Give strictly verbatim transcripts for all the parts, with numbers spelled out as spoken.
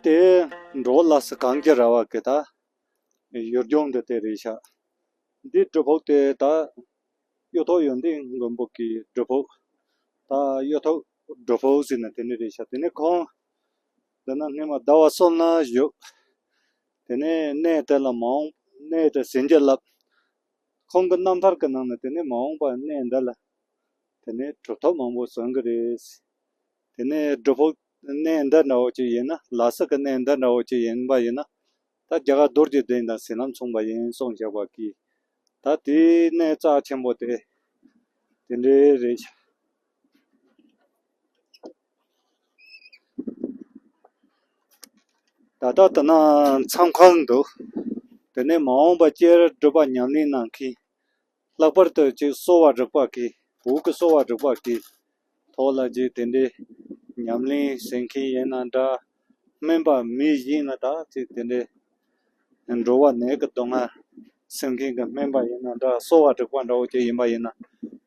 དེ་འགྲོ་ལ་སི་གངས་ཀྱི་ར་བ་གི་ད་ཡུལ་ལྗོངས་འདི་དེ་རེད་ཤག་འདི་སྒྲུབ་ཕུག་དེ་ད་གཡུ་ཐོག་ཡོན་ཏན་མགོན་པོ་གི་སྒྲུབ་ཕུག་ད་གཡུ་ཐོག་སྒྲུབ་ཕུག་ཟེར་ན་དེ་ནི་རེད་ཤག་དེ་ནི་ཁོང་འདི་ན་སྔོན་མ་ཟླ་བ་གསུམ་ན་བཞུགས། དེ་ནས་གནས་དེ་ལ་མ་འོངས་གནས་དེ་ཟིན་གྱི་ལབ། ཁོང་གི་རྣམ་ཐར་གྱི་ནང་ན་དེ་ནས་མ་འོངས་པ་གནས་འདི་ལ་དེ་ནས་གྲུབ་ཐོབ་མང་པོ་བྱུང་གི་རེད། དེ་ནས་སྒྲུབ་ཕུག་གནས་འདི་འདྲ་བོ་ཅིག་ཡིན་ན་ལ་སི་གི་གནས་འདི་འདྲ་བོ་ཅིག་ཡིན་པ་ཡིན་ན་ད་རྒྱ་གར་རྡོ་རྗེ་གདན་དང་ཟིལ་ལམ་མཚུངས་པ་ཡིན་གསུངས་བཞག་པ་གི། ད་དེའི་གནས་རྩ་ཆེན་པོ་དེ་དེ་འདྲའི་རེད། ད་ལྟ་དེ་ན་མཚམས་ཁང་འདུག་དེ་ནས་མ་འོངས་པ་སྤྱིར་སྒྲུབ་པ་ཉམས་ལེན་གནང་མཁན། ལྷག་པར་དུ་ཅིག་གསོ་བ་རིག་པ་གི་བོད་ཀྱི་གསོ་བ་རིག་པ་གི་ཐོག་ལ་ཅིག་དེ་འདྲའི་ཉམས་ལེན་བྱེད་མཁན་ཡིན་ན་འདྲ། སྨན་པ་མི་ཡིན་ན་ད་ཅིག་དེ་འདྲའི་འགྲོ་བ་ནད་ཀྱི་སྡུག་བསྔལ་སེལ་མཁན་གྱི་སྨན་པ་ཡིན་ན་འདྲ། གསོ་བ་རིག་པ་འདྲ་བོ་ཅིག་ཡིན་པ་ཡིན་ན།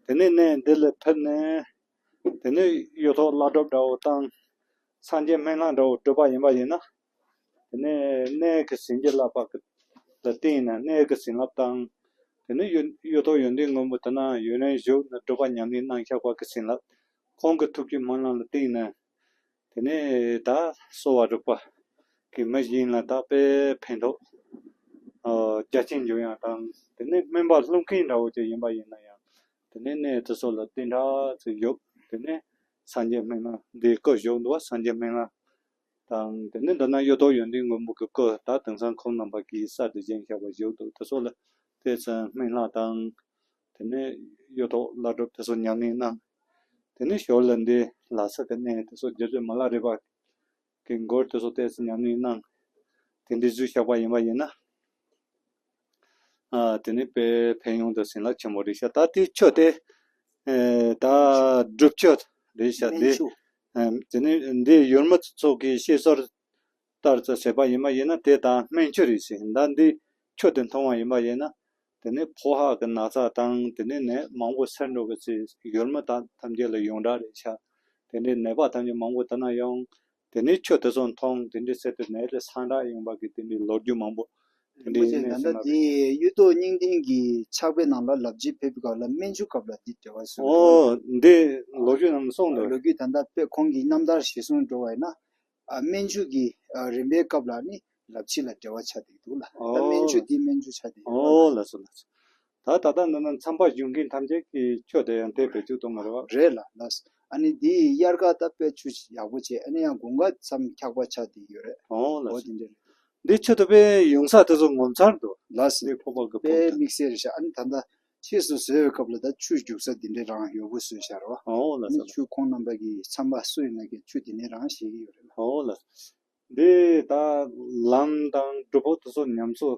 དེ་ནས་གནས་འདི་ལ་ཕེབས་ནས། དེ་ནས་གཡུ་ཐོག་བླ་སྒྲུབ་འདྲ་བོ་དང་། སངས་རྒྱས་སྨན་བླ་འདྲ་བོ་སྒྲུབ་པ་ཡིན་པ་ཡིན་ན། དེ་ནས་གནས་ཀྱི་བྱིན་གྱིས་བརླབས་པ་ལ་བརྟེན་ནས་གནས་ཀྱི་བྱིན་རླབས་དང་། དེ་ནས་གཡུ་གཡུ་ཐོག་ཡོན་ཏན་མགོན་པོ་དེ་ན་ཡུན་རིང་བཞུགས་ནས་སྒྲུབ་པ་ཉམས་ལེན་གནང་བཞག་པ་གི་བྱིན་རླབས། ཁོང་གི་ཐུགས་ཀྱི་སྨོན་ལམ་ལ་བརྟེན་ནས། དེ་ནས་ད་གསོ་བ་རིག་པ་གི་མི་གཞན་ལ་ད་དཔེ་ཕན་ཐོགས་རྒྱ་ཆེན་འབྱུང་ཡག་དང་། དེ་ནས་སྨན་པ་ལྷུང་མཁན་འདྲ་བོ་ཅིག་ཡིན་པ་ཡིན་ན་ཡང་། དེ་ནས་གནས་དེ་ཚོ་ལ་བསྟེན་གྲགས་ཚུལ་ཡོད། དེ་ནས་སངས་རྒྱས་སྨན་བླ་འདིའི་སྐུ་བཞུགས་འདུག་བ། སངས་རྒྱས་སྨན་བླ་དང་། དེ་ནས་འདི་ན་གཡུ་ཐོག་ཡོན་ཏན་མགོན་པོ་གི་སྐུ་ད་དེང་སང་ཁོང་རྣམ་པ་གིས་གསར་དུ་བཞེངས་བཞག་པ་བཞུགས་འདུག་དེ་ཚོ་ལ་ཏོག་ཙམ་སྨན་བླ་དང་། དེ་ནས་གཡུ་ཐོག་བླ་སྒྲུབ་དེ་ཚོ་ཉམས་ལེན་གནང་། དེ་ནས་ཞོར་ལ་འདི་ལ་ས་གི་གནས་དེ་ཚོ་རྗེ་བཙུན་མི་ལ་རས་པ་གི་མགུར་དེ་ཚོ་ཏོག་ཙམ་ཉམས་ལེན་གནང་། དེ་འདྲའི་བཟོས་བཞག་པ་ཡིན་པ་ཡིན་ན། ཨ། དེ་ནི་དཔེ་ཕན་ཡོན་དང་བྱིན་རླབས་ཆེན་པོ་རེད་ཤག་ད་དེ་ཆུ་དེ། ཨེ། ད་སྒྲུབ་ཆུ་རེད་ཤག་སྨན་དེ། ཆུ། ཨེ། དེ་ནི་འདི་ཡུལ་མི་ཚོ་གིས་བཤད་སྲོལ་ལྟར་ཙམ་བྱས་པ་ཡིན་པ་ཡིན་ན་དེ་ད་སྨན་ཆུ་རེད་ཟེར། ད་འདི་ཆུ་དེ་འཐུང་བ་ཡིན་པ་ཡིན་ན། དེ་ནི་ཕོ་ཧ་གི་ན་ཚ་དང་དེ་ནི་ནད་མང་པོ་སེལ་འགྲོ་གི་ཚེ་ཡུལ་མི་དང་ཐམས་ཅད་ལ་ཡོངས་གྲགས་རེད་ཤག་དེ་འདྲའི་ནད་པ་ཐམས་ཅད་མང་པོ་དེ་ན་ཡོང་། དེ་ནས་ཆུ་དེ་ཚོ་འཐུང་དེ་འདྲའི་ཚེ་དེ་ནས་དེ་སངས་དྲག་ཡོང་བ་གི་དེ་འདྲའི་ལོ་རྒྱུས་མང་པོ་དེ་འདྲའི་རིན་པོ་ཆེ་ཡིན་ནས་ད་ཟེར་ལྟ་ན་དེ་གཡུ་ཐོག་སྙིང་ལྡན་གྱི་ཕྱག་དཔེ་ནང་ལ་ལབ་རྗེས་ཕེབས་པའི་སྐབས་ལ་སྨན་ཆུ་སྐབས་ལ་འདི་འབྲེལ་བ་བཟོས་ཡོད་ཨོ། རེད། འདི་ལོ་རྒྱུས་ནང་གསུངས་འདུག་ལོ་རྒྱུས་ད་ལྟ་དཔེ་ཁོང་གི་རྣམ་ཐར་གཞིར་བཟུང་འགྲོ་བ་ཡིན་ན། ཨ། སྨན་ཆུ་གི་ཨ། རིམ་པའི་སྐབས་ལ་ནི་ལབ་རྗེས་ལ་འབྲེལ་བ་ཆགས་བསྡད་འདུག་ལ། ད་སྨན་ཆུ་ཨོ། འདི་སྨན་ཆུ་ཆགས་བསྡད་ཡོད་ཨོ། ལ། ལགས་སོ་ལགས་སོ། ད་ད་ལྟ་འདི་ན་མཚམས་པ་བཞུགས་མཁན་ཐམས་ཅད་ཀྱིས་ཆུ་དེ་ཡང་དེ་བེད་སྤྱོད་གཏོང་གི་རེད་བ། རེད་ལ་ལགས། ཨ་ནི་འདི་དབྱར་ཁ་ད་དཔེ་ཆུ་ཡག་པོ་བྱས། ཨ་ནི་ཡང་དགུན་ཁ་མཚམས་འཁྱག་པ་ཆགས་བསྡད་ཡོད་རེད། ཨོ་ལགས་འོ་སོ། དེ་འདྲ་རེད། འདི་ཆུ་དེ་དཔེ་ཡོང་ས་དེ་ཚོ་ངོ་མཚར་འདུག་ལགས་སོ། འདི་ཕོ་བ་གི་དཔེ་ཕོ་དེ། དམིགས་བསལ་རེད་ཤག་ཨ་ནི་ད་ལྟ་ཕྱིས་སུ་བཟོས་པའི་སྐབས་ལ་ད་ཆུ་རྒྱུག་ས་འདི་འདྲའི་རང་ཡོད་པོ་བཟོས་ཤག་རེད་བ། ཨོ་ལགས་ཨ་ནི་སོ་ལགས། ཆུ་ཁོང་རྣམ་པ་གི་མཚམས་པ་སུ་ཡིན་ན་གི་ཆུ་འདི་ནས་རང་བཞེས་ཀྱི་ཡོད་རེད་ལ། ཨོ་ལགས། འདི་ད་ལམ་དང་སྒྲུབ་ཕུག་དེ་ཚོ་ཉམས་གསོ་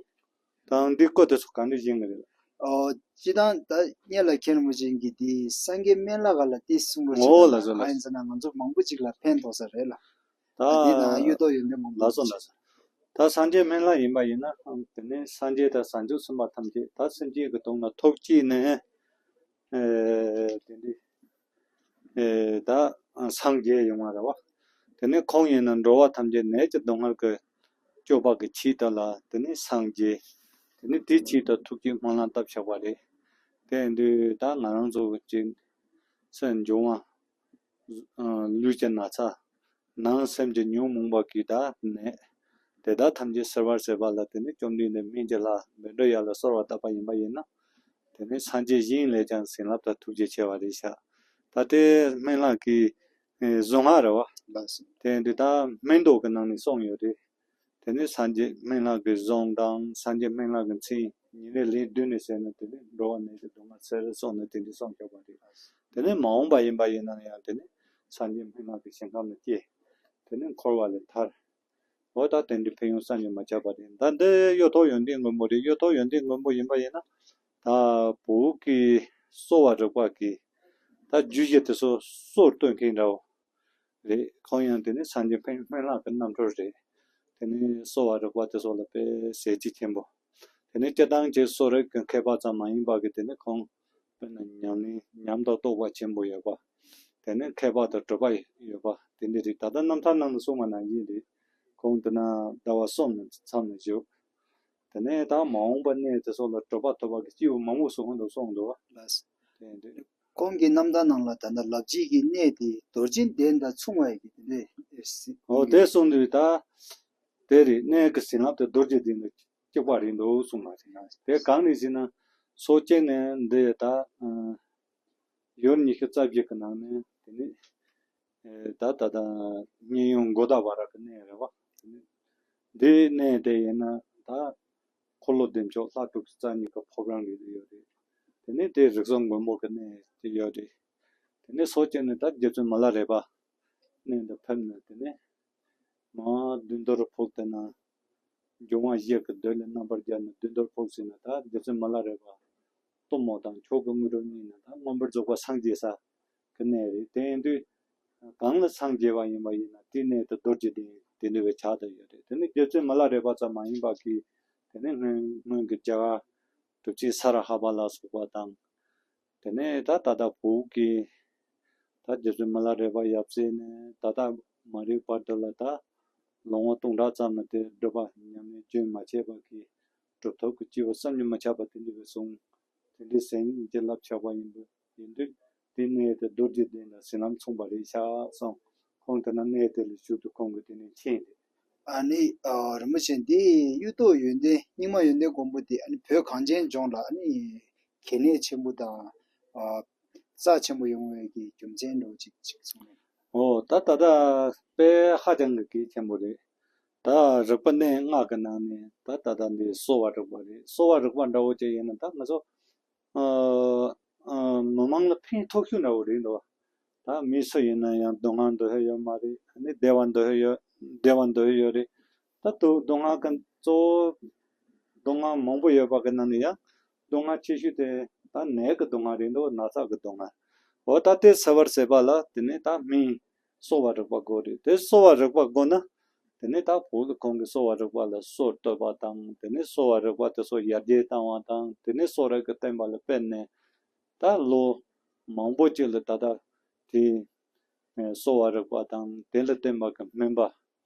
དང་འདི་སྐོར་དེ་ཚོ་ག་འདྲ་ཡིན་གི་རེད། ཨོ། སྤྱི་བཏང་ད་སྔོན་ལ་མཁན་རིན་པོ་ཆེ་གིས་འདི་སངས་རྒྱས་སྨན་བླ་ག་ལ་ཏི་གསུང་རོགས་ཨོ་བྱེད་ལ་ལགས་སོ་ལགས། གང་ཡིན་ཟེར་ན་ང་ཚོ་མང་པོ་ཅིག་ལ་ཕན་ཐོགས་ས་རེད་ལ། ད་འདི་ན་གཡུ་ཐོག་ཡོན་ཏན་མང་པོ་ལགས་སོ་ལགས་སོ། ད་སངས་རྒྱས་སྨན་བླ་ཡིན་པ་ཡིན་ན་དེ་ནས་སངས་རྒྱས་དང་བྱང་ཆུབ་སེམས་དཔའ་ཐམས་ཅད་ད་སེམས་ཅན་གྱི་དོན་ལ་ཐུགས་བསྐྱེད་ནས། ཨེ། དེ་འདྲའི། ཨེ། ད་སངས་རྒྱས་ཡོང་བ་རེད་བ། དེ་ནས་ཁོང་ཡིན་ན་འགྲོ་བ་ཐམས་ཅད་ནད་ཀྱི་སྡུག་བསྔལ་གྱི་སྐྱོབ་པ་གི་ཆེད་དུ་ལ་དེ་ནས་སངས་རྒྱས། དེ་ནས་དེའི་ཆེད་དུ་ཐུགས་ཀྱི་སྨོན་ལམ་བཏབ་བཞག་པ་རེད། དེ་ཡིན་དུས་ད་ང་རང་ཚོ་གི་སེམས་འབྱུང་བ། ལུས་ཀྱི་ན་ཚ། ནང་སེམས་ཀྱི་ཉོན་མོངས་པ་གི་ད་ནད། དེ་དག་ཐམས་ཅད་སེལ་བར་བྱེད་པ་ལ་དེ་ནི་བཅོམ་ལྡན་འདས་སྨན་གྱི་བླ་བཻ་ཌཱུརྱ་ལ་གསོལ་བ་བཏབ་པ་ཡིན་པ་ཡིན་ན། དེ་ནི་སངས་རྒྱས་གཞན་ལས་ཀྱང་བྱིན་རླབས་དང་ཐུགས་རྗེ་ཆེ་བ་རེད་ཤག་ད་དེ་སྨན་བླ་གི་གཟུངས་སྔགས་རེད་བ། ལགས་སོ། དེ་འདི་ད་སྨན་འདོད་ཀྱི་ནང་ནས་གསུངས་ཡོད་རེད། དེ་ནས་སངས་རྒྱས་སྨན་བླ་གི་གཟུངས་དང་སངས་རྒྱས་སྨན་བླ་གི་མཚན་ཉིན་རེ་ལན་བདུན་ནས་ཟེར་ན་དེ་ནས་འགྲོ་བ་ནད་ཀྱི་སྡུག་བསྔལ་སེལ་གསུངས་ནས་དེ་འདྲ་གསུངས་ཆོག་པ་རེད། དེ་ནས་མ་འོངས་པ་ཡིན་པ་ཡིན་ན་ཡང་དེ་ནས་སངས་རྒྱས་སྨན་བླ་གི་ཞིང་ཁམས་ལ་སྐྱེ། དེ་ནས་འཁོར་བ་ལས་ཐར། འོ་ད་དེ་འདྲའི་ཕན་ཡོན་བསམ་གྱིས་མི་ཁྱབ་པ་རེད། ད་འདི་གཡུ་ཐོག་ཡོན་ཏན་མགོན་པོ་རེད། གཡུ་ཐོག་ཡོན་ཏན་མགོན་པོ་ཡིན་པ་ཡིན་ན་ད་བོད་ཀྱི་གསོ་བ་རིག་པ་གི་ད་རྒྱུད་བཞི་དེ་ཚོ་སྲོལ་གཏོད་མཁན་འདྲ་བོ། རེད། ཁོང་ཡང་དེ་ནི་སངས་རྒྱས་སྨན་སྨན་བླ་གི་རྣམ་གྲོལ་རེད། དེ་ནི་གསོ་བ་རིག་པ་དེ་ཚོ་ལ་དཔེ་གཟི་བརྗིད་ཆེན་པོ། དེ་ནི་སྤྱིར་བཏང་གི་གསོ་རིག་གི་མཁས་པ་ཙམ་མ་ཡིན་པ་གི་དེ་ནི་ཁོང་དཔེར་ན་ཉམས་ལེན་ཉམས་དང་རྟོགས་པ་ཆེན་པོ་ཡོད་པ། དེ་ནི་མཁས་པ་དང་གྲུབ་པ་ཡོད་པ་དེ་འདྲ་རེད། ད་ལྟ་རྣམ་ཐར་ནང་ལ་གསུངས་པ་ནང་བཞིན་རེད། ཁོང་དེ་ན་ཟླ་བ་གསུམ་ནས་མཚམས་ནས་བཞུགས། དེ་ནས་ད་མ་འོངས་པ་གནས་དེ་སོགས་ལ་གྲུབ་པ་ཐོབ་པ་གི་སྐྱེས་བུ་མང་པོ་སོགས་ཀྱིས་གསུངས་འདུག་བ། ལགས། དེ་འདྲ། ཁོང་གི་རྣམ་ཐར་ནང་ལ་ད་ལྟ་ལབ་རྗེས་ཀྱི་གནས་དེ་རྡོ་རྗེ་གདན་དང་མཚུངས་པ་ཡི་གི་དེ་འདྲ་ཨོ་དེ་གསུངས་དུས་ད་དེ་རེད། གནས་ཀྱི་བྱིན་རླབས་དེ་རྡོ་རྗེ་གདན་དང་གཅིག་པ་རེད་འདུག་གསུངས་པ་རེད། དེ་གང་ནས་ཟེར་ན་སོ་སྐྱེ་ནས་འདི་ད་ཡུལ་ཉི་ཤུ་རྩ་བཞི་གི་ནང་ནས་དེ་ནས་ད་ད་ལྟ་མཉན་ཡོད་གོ་ད་བ་ར་གི་གནས་རེད་བ། དེ་ནས་འདི་གནས་དེ་ཡིན་ན་ད་འཁོར་ལོ་བདེ་མཆོག་ལྷ་དྲུག་ཅུ་རྩ་གཉིས་ཀྱི་ཕོ་བྲང་རེ་རེ་ཡོད་རེད། དེ་ནས་དེ་རིགས་གསུམ་མགོན་པོ་གི་གནས་དེ་ཡོད་རེད། དེ་ནས་སོ་སྐྱེ་ནས་ད་རྗེ་བཙུན་མི་ལ་རས་པ་གནས་འདི་ཕེབས་ནས་དེ་ནས་མ་བདུད་འདུལ་ཕུག་དེ་ན་འབྱུང་བ་བཞི་གི་བདུད་ལས་རྣམ་པར་རྒྱལ་ནས་བདུད་འདུལ་ཕུག་ཟེར་ན་ད་རྗེ་བཙུན་མི་ལ་རས་པ་གཏུམ་མོ་དང་མཆོག་གི་དངོས་གྲུབ་གཉིས་ནི་ད་མངོན་པར་རྫོགས་པར་སངས་རྒྱས་ས་གི་གནས་རེད། དེ་ཡིན་དུས་གང་ལ་སངས་རྒྱས་པ་ཡིན་པ་ཡིན་ན་དེ་གནས་དེ་རྡོ་རྗེ་གདན་དེ་འདྲ་བའི་ཆགས་བསྡད་ཡོད་རེད། དེ་ནི་རྗེ་བཙུན་མི་ལ་རས་པ་ཙམ་མ་ཡིན་པ་གི་དེ་ནི་སྔོན་སྔོན་གྱི་རྒྱ་གར་གྲུབ་ཆེན་ས་ར་ཧ་པ་ལ་སོགས་པ་དང་། དེ་ནས་ད་ད་ལྟ་བོད་ཀྱི་ད་རྗེ་བཙུན་མི་ལ་རས་པ་ཡབ་སྲས་ནས་ད་ལྟ་མ་རིག་བར་དུ་ལ་ད་ལོ་ངོ་སྟོང་ཕྲག་ཙམ་ལ་དེ་སྒྲུབ་པ་ཉམས་ལེན་རྒྱུན་མ་ཆད་པ་གི་གྲུབ་ཐོབ་ཀྱི་སྐྱེས་བུ་བསམ་གྱིས་མི་ཁྱབ་པ་དེ་འདྲ་བའི་གསུང་དེ་འདྲའི་ཟིན་བྱིན་རླབས་ཆགས་པ་ཡིན་པ་ཡིན་དུས་དེ་གནས་དེ་རྡོ་རྗེ་གདན་ལ་ཟིན་ལམ་མཚུངས་པ་རེད་ཤག་གསུངས། ཁོང་དེ་ན་གནས་དེ་ལ་བཞུགས་དུས་ཁོང་གིས་དེ་ནས་མཁྱེན་ཏེ། ཨ་ནི་ཨ་རིན་པོ་ཆེ་འདི་གཡུ་ཐོག་ཡོན་ཏན་རྙིང་མ་ཡོན་ཏན་མགོན་པོ་འདི་ཨ་ནི་བོད་གངས་ཅན་ལྗོངས་ལ་ཨ་ནི་གལ་གནད་ཆེན་པོ་དང་ཨ་རྩ་ཆེན་པོ་ཡོང་བའི་གི་རྒྱུ་མཚན་འདྲ་བོ་ཅིག་ཅིག་གསུངས་ནས། ཨོ་ད་ད་ལྟ་དཔེ་ཧ་ཅང་གི་གལ་ཆེན་པོ་རེད། ད་རིག་པ་གནས་ལྔ་གི་ནང་ནས་ད་ད་ལྟ་འདི་གསོ་བ་རིག་པ་རེད། གསོ་བ་རིག་པ་འདྲ་བོ་ཅིག་ཡིན་ན་ད་ང་ཚོ་ཨ་ཨ་མི་མང་ལ་ཕན་ཐོགས་ཤོས་འདྲ་བོ་རེད་འདུག་ད་མི་སུ་ཡིན་ན་ཡང་སྡུག་བསྔལ་འདོད་ཡ་ཡོད་མ་རེད། ཨ་ནི་བདེ་བ་འདོད་ཡ་ཡོད། བདེ་བ་འདོད་ཡ་ཡོད་རེད། ད་དུ་སྡུག་བསྔལ་གི་གཙོ་བོ་སྡུག་བསྔལ་མང་པོ་ཡོད་པ་གི་ནང་ནས་ཡང་སྡུག་བསྔལ་ཆེ་ཤོས་དེ་ད་ནད་ཀྱི་སྡུག་བསྔལ་རེད་འདུག་ན་ཚ་གི་སྡུག་བསྔལ། འོ་ད་དེ་སེལ་བར་བྱེད་པ་ལ་དེ་ནས་ད་སྨན་གསོ་བ་རིག་པ་དགོས་རེད། དེ་གསོ་བ་རིག་པ་དགོས་ན་དེ་ནས་ད་བོད་ཀྱི་ཁོང་གི་གསོ་བ་རིག་པ་ལ་སོ་བཏབ་པ་དང་དེ་ནས་གསོ་བ་རིག་པ་དེ་ཚོ་ཡར་རྒྱས་བཏང་བ་དང་དེ་ནས་གསོ་རིག་གི་བསྟན་པ་ལ་སྤེལ་ནས་ད་ལོ་མང་པོ་ཅིག་ལ་ད་ལྟ་དེ་གསོ་བ་རིག་པ་དང་དེ་ལ་བརྟེན་པ་གི་སྨན་པ་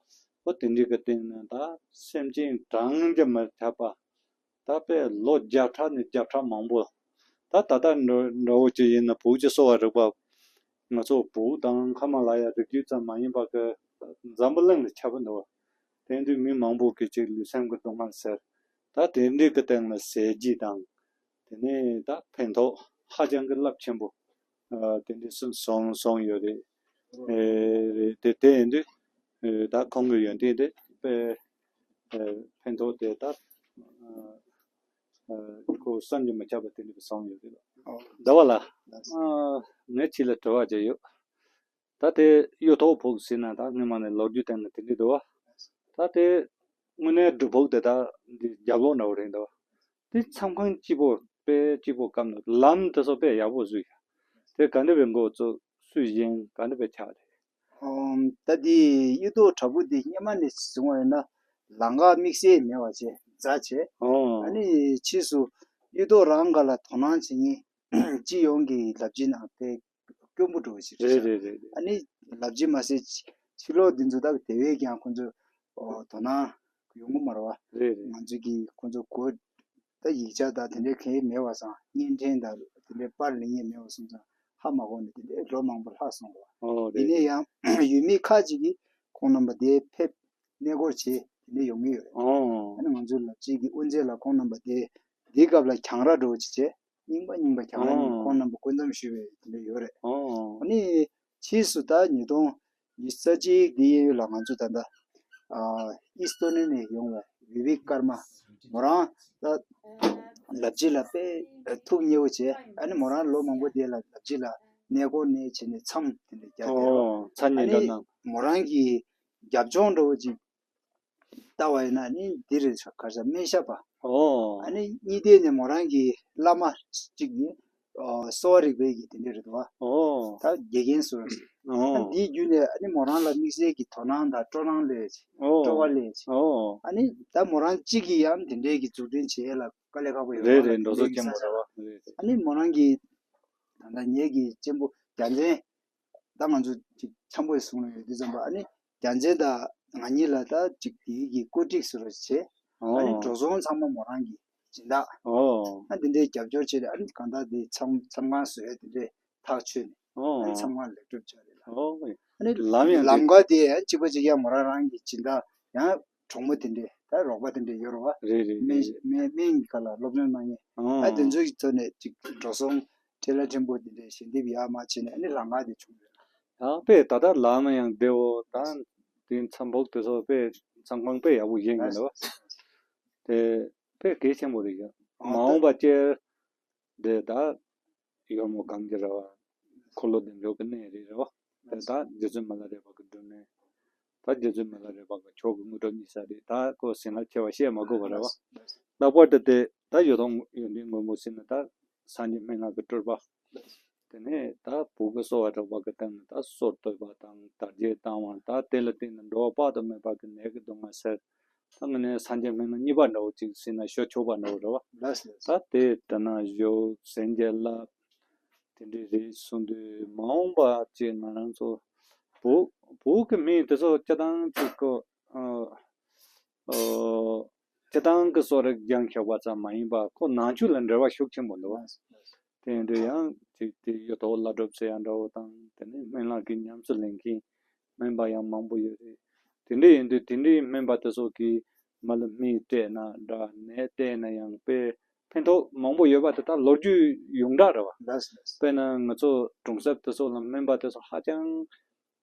འོ་དེ་འདྲའི་གི་སྟེང་ནས་ད་སེམས་ཅན་གྲངས་ཀྱིས་མི་ཁྱབ་པ། ད་དཔེ་ལོ་བརྒྱ་ཕྲག་ནས་བརྒྱ་ཕྲག་མང་པོ། ད་ད་ལྟ་འདྲ་འདྲ་བོ་ཅིག་ཡིན་ན་བོད་ཀྱི་གསོ་བ་རིག་པ། ང་ཚོ་བོད་དང་ཧི་མ་ལ་ཡ་རི་རྒྱུད་ཙམ་མ་ཡིན་པ་གི་འཛམ་བུ་གླིང་ལ་ཁྱབ་པ་འདུག་དེང་དུས་མི་མང་པོ་གི་ཅིག་ལུས་སེམས་ཀྱི་སྡུག་བསྔལ་སེལ། ད་དེ་འདྲའི་གི་སྟེང་ལ་ཟས་བརྗིད་དང་། དེ་ནས་ད་ཕན་ཐོགས་ཧ་ཅང་གི་རླབས་ཆེན་པོ། ཨ་དེ་འདྲའི་སོང་སོང་སོང་ཡོད་རེད། ཨེ་རེད། དེ་དེ་ཡིན་དུས་ཨེ་ད་ཁོང་གི་ཡོན་ཏན་དེ་དཔེ་ཨེ་ཕན་ཐོགས་དེ་ད་ཨ་ཨ་ཁོ་བསམ་གྱིས་མི་ཁྱབ་པ་དེ་འདྲ་སོང་ཡོད་རེད། ཨོ། ཟླ་བ་ལ། ལགས་སོ། ཨ་ངས་ཁྱེད་ལ་དྲི་བ་བྱས་ཡོད། ད་དེ་གཡུ་ཐོག་ཕུག་ཟེར་ན་ད་སྔོན་མ་ནས་ལོ་རྒྱུས་སྟེང་ནས་དེ་འདྲ་འདུག་བ། ད་དེ་དངོས་གནས་སྒྲུབ་ཕུག་དེ་ད་འདི་རྒྱབ་ལོགས་འདྲ་བོ་རེད་འདུག་བ། དེ་མཚམས་ཁང་སྐྱིད་པོ་དཔེ་སྐྱིད་པོ་བཀབ་ནས་ལམ་དེ་ཚོ་དཔེ་ཡག་པོ་བཟོས་ཡ། དེ་ག་འདྲ་བའི་འགོ་བཙུགས་སུས་བཞེངས་ག་འདྲ་བའི་ཆགས་རེད། ཨོམ། ད་དེ་གཡུ་ཐོག་བྲག་ཕུག་དེ་སྔོན་མ་ནས་བཟུང་བ་ཡིན་ན་ལམ་ཁ་དམིགས་བསལ་མེད་པ་བྱས་རྫ་བྱས། ཨོ། ཨ་ནི་ཕྱིས་སུ་གཡུ་ཐོག་རང་ག་ལ་དོ་སྣང་བྱེད་མཁན་སྤྱི་ཡོངས་ཀྱི་ལབ་རྗེས་ནང་དེ་དཀོན་པོ་འགྲོ་བ་ཞིག་རེད་རེད་ཤག་རེད་རེད། ཨ་ནི་ལབ་རྗེས་མ་ཟད་ཕྱི་ལོགས་འདི་ཚོ་ད་དེ་བས་ཀྱང་ཁོང་ཚོ་ཨོ་དོ་སྣང་ཡོང་གི་མ་རེད་བ། རེད་རེད། ང་ཚོ་གི་ཁོང་ཚོ་གོ་ད་ཡིག་ཆ་ད་དེ་འདྲའི་གང་ཡང་མེད་པ་སང་བརྙན་འཕྲིན་ད་དེ་འདྲའི་པར་ལེན་མཁན་མེད་པ་སོང་ཙང་ཧ་མ་གོ་ནས་དེ་འདྲའི་ལོ་མང་པོ་ལྷག་སོང་བ། ཨོ་ཡིན་རེད། ནའི་ཡང་ཡུལ་མི་ཁག་ཅིག་གིས་ཁོང་རྣམ་པ་དེ་ཕེབས་གནས་སྐོར་བྱེད་དེ་འདྲ་ཡོང་གི་ཡོད་རེད། ཨོ། ཨ་ནི་ང་ཚོའི་ལབ་རྗེས་ཀྱི་དབུ་མཛད་ལ་ཁོང་རྣམ་པ་དེ་འདིའི་སྐབས་ལ་གྱང་ར་འགྲོ་བྱེད་བྱས་རྙིང་པ་རྙིང་པ་གྱང་ར་རྙིང་པ་ཨོ། ཁོང་རྣམ་པ་སྐུ་མཚམས་ཞུས་པའི་དེ་འདྲ་ཡོད་རེད། ཨོ། ཨ་ནི་ཕྱིས་སུ་ད་ཉིས་སྟོང་ཉི་ཤུ་རྩ་གཅིག་འདི་གཡས་གཡོན་ལ་ང་ཚོ་ད་ལྟ་ཨ་ཨིས་ཏོ་ནི་ནས་ཡོང་བའི་བི་བི་ཀར་མ་མོ་རང་ད་ལབ་རྗེས་ལ་དཔེ་ཐུགས་མཉེས་པོ་བྱས། ཨ་ནི་མོ་རང་ལོ་མང་པོ་དེ་ལ་ལབ་རྗེས་ལ་གནས་སྐོར་གནས་བྱས་ནས་མཚམས་དེ་འདྲ་བརྒྱབ་བསྡད་ཡོད། ཨོ་མཚན་ཨ་ཉིད་ནི་འདྲ་གནང་། མོ་རང་གི་རྒྱབ་ལྗོངས་འདྲ་བོ་ཅིག་ལྟ་བ་ཡིན་ན་ནི་འདི་རེད་ཤག་ག་རེ་ཟེར་སྨན་ཞབས་པ། ཨོ། ཨ་ནི་གཉིས་ལྡན་ནས་མོ་རང་གི་བླ་མ་གཅིག་ནི་ཨོ་གསོ་བ་རིག་པའི་གི་དེ་འདྲ་རེད་འདུག་བ། ཨོ། ད་དགེ་རྒན་ཟུར་པ་ཞིག་ཨོ། ཨ་འདིའི་བརྒྱུད་ནས་ཨ་ནི་མོ་རང་ལ་དམིགས་བསལ་གྱི་དོ་སྣང་དང་སྤྲོ་སྣང་སླེབས་ཅིག་ཨོ། སྤྲོ་བ་སླེབས་ཅིག་ཨོ། ཨ་ནི་ད་མོ་རང་གཅིག་གིས་ཡང་དེ་འདྲའི་གི་འཛུགས་སྐྲུན་བྱེད་ཡས་ལ་དཀའ་ལས་ཁག་པོ་ཡོད་རེད་རེད། འགྲོ་སོ་ཆེན་པོ་རེད་བ། རེད། ཨ་ནི་མོ་རང་གི་ད་ལྟ་ངེད་ཀྱི་གཅེན་པོ་རྒྱལ་མཚན། ད་ང་ཚོ་ཅིག་འཆམ་པོ་ཡི་གཟུངས་ལ་ཡོད་དུས་ཙམ་པ་ཨ་ནི་རྒྱལ་མཚན་དང་ ང་གཉིས་ལ་ད་ཅིག་དེའི་གི་བཀོད་སྒྲིག་བཟོ་རོགས་བྱེད། ཨ་ནི་ཨོ། འགྲོ་སོང་ཚང་མ་མོ་རང་གིས་སྦྱིན་བདག་ཨོ། ཨ་འདི་འདྲའི་རྒྱབ་སྐྱོར་བྱེད་རེད། ཨ་ནི་གང་ལྟར་དེ་མཚམས་མཚམས་ཁང་བཟོས་དེ་འདྲའི་ཐག་ཆོད་ནས་ཨོ། ཨ་ནི་མཚམས་ཁང་ལེགས་གྲུབ་བྱས་རེད་ལ། ཨོ། ཨ་ནི་ལམ་ཡང་ལམ་ཁ་དེ་ཡང་གཅིག་པ་གཅིག་ཡང་མོ་རང་རང་གིས་སྦྱིན་བདག་ཡང་གྲོང་མོ་དེ་འདྲས་ད་རོགས་པ་དེ་འདྲས་ཡོད་རེད་བ། རེད་རེད། སྨན་རེད། སྨན་སྨན་གྱི་ཁ་ལ་སློབ་སྦྱོང་གནང་མཁན་ཨ་དེ་ཚོ་གི་ཐོག་ནས་ཅིག་འགྲོ་སོང་འཕྲལ་ལ་ཕྲན་བུ་དེ་འདྲས་ཞལ་འདེབས་ཡར་མར་བྱས་ནས་ཨ་ནི་ལམ་ཁ་དེ་བྱུང་རེད། ཡང་པས་ད་ལྟ་ལམ་ཡང་བདེ་བོ་དང་དེ་མཚམས་ཕོག་དེ་ཚོ་པས་མཚམས་ཁང་པས་ཡག་པོ་བཞེངས་ཡོད་འདུག་དེ་པས་གལ་ཆེན་པོ་རེད་ཡ། མ་འོངས་པ་སྤྱིར་དེ་ད་ཡོལ་མོ་གངས་ཀྱི་ར་བ་འཁོར་ལོ་བདེ་མཆོག་གི་གནས་རེད་རེད་བ། དེ་ད་རྗེ་བཙུན་མི་ལ་རས་པ་གི་སྒྲུབ་གནས། ད་རྗེ་བཙུན་མི་ལ་རས་པ་གི་མཆོག་གི་དངོས་གྲུབ་བརྙེས་ས་རེད། ད་ཁོ་ཟིན་ལ་ཆེ་བ་བཤད་མ་དགོས་པ་རེད་བ། ལྷག་པར་དུ་དེ་ད་ཡོད་དོ་ཡོན་ཏན་མགོན་པོ་ཟེར་ན་ད་སངས་རྒྱས་སྨན་བླ་གི་སྤྲུལ་པ། དེ་ནས་ད་བོད་ཀྱི་གསོ་བ་རིག་པ་གི་སྟེང་ནས་ད་སོར་བཏོད་པ་དང་དར་རྒྱས་བཏང་བ་ད་དེ་ལ་བརྟེན་ནས་འགྲོ་བ་དཔག་ཏུ་མེད་པ་གི་ནད་ཀྱི་སྡུག་བསྔལ་སེལ། ད་ངས་ནས་སངས་རྒྱས་སྨན་བླ་གཉིས་པ་འདྲ་བོ་ཅིག་ཟེར་ན་ཞུ་ཆོག་པ་འདྲ་བོ་རེད་བ། ལགས་སོ། ད་དེ་ལྟ་ན་ཞོ་སེང་གེ་ལ་དེ་འདྲས་རེད་གསུངས་དུས་མ་འོངས་པ་ཅིག་ང་རང་ཚོ་བོད་བོད་ཀྱི་མི་དེ་ཚོ་སྤྱི་བཏང་ཅིག་གོ་ཨ་ཨོ་སྤྱི་བཏང་གི་གསོ་རིག་སྦྱང་ཤེས་པ་ཙམ་མ་ཡིན་པ་ཁོ་ནང་ཆོས་ལ་འབྲེལ་བ་ཤུགས་ཆེན་པོ་འདུག་བ། དེ་འདྲ་ཡང་ཅིག་དེ་གཡུ་ཐོག་བླ་སྒྲུབ་ཟེར་ཡ་འདྲ་བོ་དང་དེ་ནས་སྨན་བླ་གི་ཉམས་སུ་ལེན་མཁན་སྨན་པ་ཡང་མང་པོ་ཡོད་རེད། དེ་འདྲ་ཡིན་དུས་དེ་འདྲའི་སྨན་པ་དེ་ཚོ་གིས་མི་ལ་སྨན་སྤྲད་ན་འདྲ་ནད་བལྟས་ན་ཡང་དཔེ་ཕན་ཐོགས་མང་པོ་ཡོད་པ་དེ་དག་ལོ་རྒྱུས་ཡོངས་གྲགས་རེད་བ། ལགས་སོ། དཔེར་ན་ང་ཚོ་གྲོང་གསེབ་དེ་ཚོ་ལ་སྨན་པ་དེ་ཚོ་ཧ་ཅང་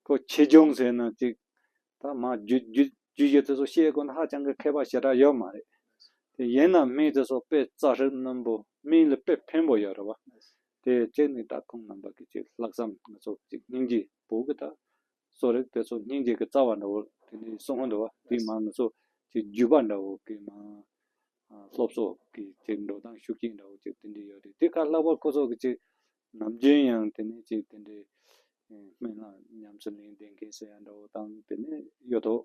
ཁོ་ཆེ་ཆུང་ཟེར་ན་ཅིག་ད་མ་རྒྱུ་རྒྱུ་རྒྱུ་ཡོད་དེ་ཚོ་བཤད་དགོས་ན་ཧ་ཅང་གི་མཁས་པ་ཞེ་དྲག་ཡོད་མ་རེད། དེ་ཡིན་ན་སྨན་དེ་ཚོ་དཔེ་རྩ་ཧྲིལ་རྣོན་པོ་སྨན་ལ་དཔེ་ཕན་པོ་ཡོད་རེད་བ། དེ་གཅིག་ནི་ད་ཁོང་རྣམ་པ་གི་ཅིག་ལྷག་བསམ་ང་ཚོ་ཅིག་སྙིང་རྗེ་བོད་གི་ད་གསོ་རིག་དེ་ཚོ་སྙིང་རྗེ་གི་རྩ་བ་འདྲ་བོ་དེ་འདྲའི་གསུང་གི་འདུག་བ། དེ་མ་ང་ཚོ་ཅིག་བརྒྱུད་པ་འདྲ་བོ་གི་མ་སློབ་གསོ་གི་ཅིག་འགྲོ་སྟངས་ཤུགས་རྐྱེན་འདྲ་བོ་ཅིག་དེ་འདྲ་ཡོད་རེད། དེ་ཁ་ལྷག་པར་ཁོ་ཚོ་གི་ཅིག་ནམ་རྒྱུན་ཡང་དེ་ནས་ཅིག་དེ་འདྲའི་སྨན་བླ་ཉམས་སུ་ལེན་བསྡད་མཁན་ཟེར་ཡ་འདྲ་བོ་དང་དེ་ནས་གཡུ་ཐོག་